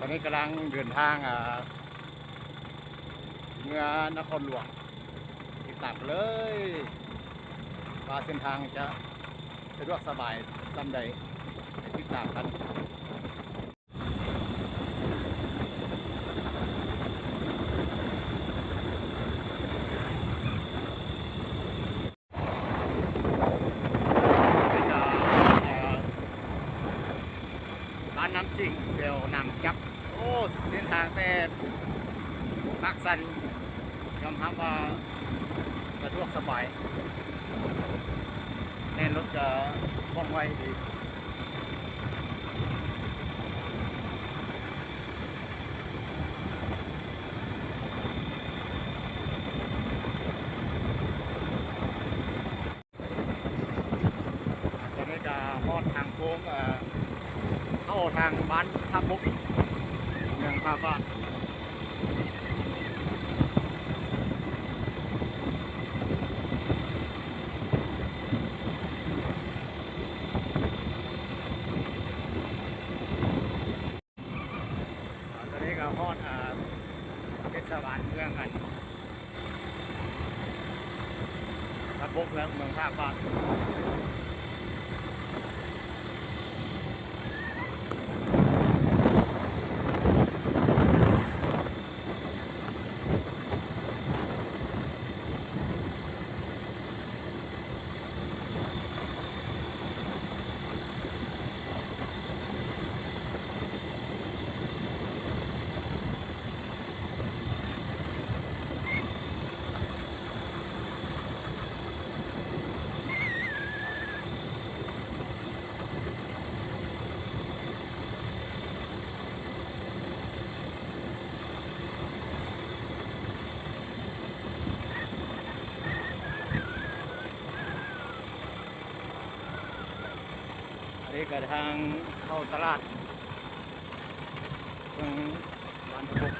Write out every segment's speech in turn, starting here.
ຕອນນີ້ກຳລັງເດີນທາງ ອ່າ ເມືອນະຄອນຫຼວງ. ຕິດຕາມໄປເລີຍວ່າເສັ້ນທາງຈະສະດວກສະບາຍສ່ຳໃດ. ໄປຕິດຕາມກັນ. ບ້ານນ້ຳຈິງ ແຖວໜາມຈັກ. ໂອ້ ເສັ້ນທາງແຕ່ປາກຊັນ ຍອມຮັບວ່າສະດວກສະບາຍ ແລ່ນລົດກະວ່ອງໄວດີ. ຕອນນີ້ກະຮອດທາງໂຄ້ງ ເອີ ເຂົ້າທາງບ້ານທ່າບົກ ເມືອງທ່າບາດ. ຕອນນີ້ກະຮອດ ອ່າ ເທດສະບານເມືອງ ອັນ ທ່າບົກ ແລະ ເມືອງທ່າບາດ. ອັນນີ້ກະທາງເຂົ້າຕະຫຼາດ ເມືອງ ບ້ານທະບົກ.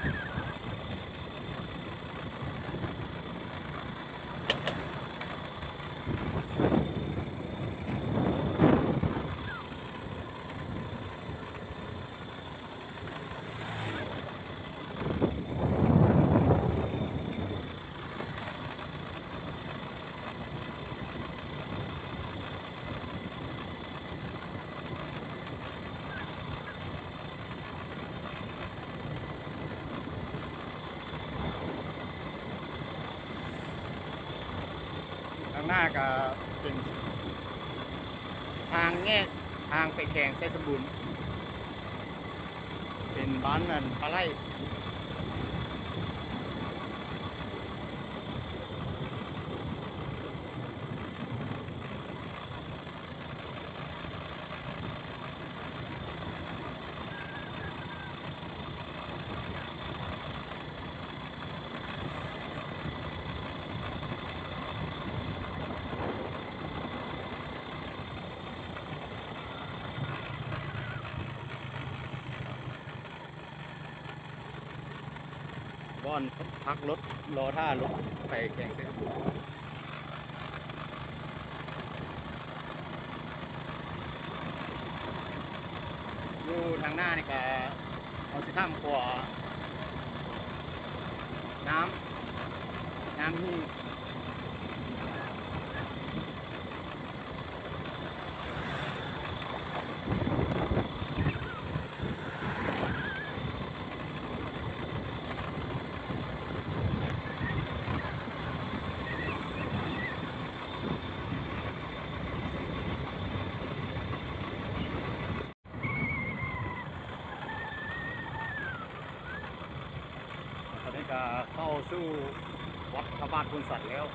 ທາງໜ້າກະເປັນທາງແຍກ ທາງໄປແຂວງໄຊສົມບູນ ເປັນບ້ານ ອັນ ປາໄຫຼ. ບ່ອນພັກລົດ ລໍຖ້າລົດໄປແຂວງໄຊສົມບູນ. ຢູ່ທາງໜ້ານີ້ກະ ເຮົາຊິຂ້າມຂົວນ້ຳ ນ້ຳຫີນ. ຕອນນີ້ກະເຂົ້າສູ່ວັດພະບາດໂພນສັນແລ້ວ.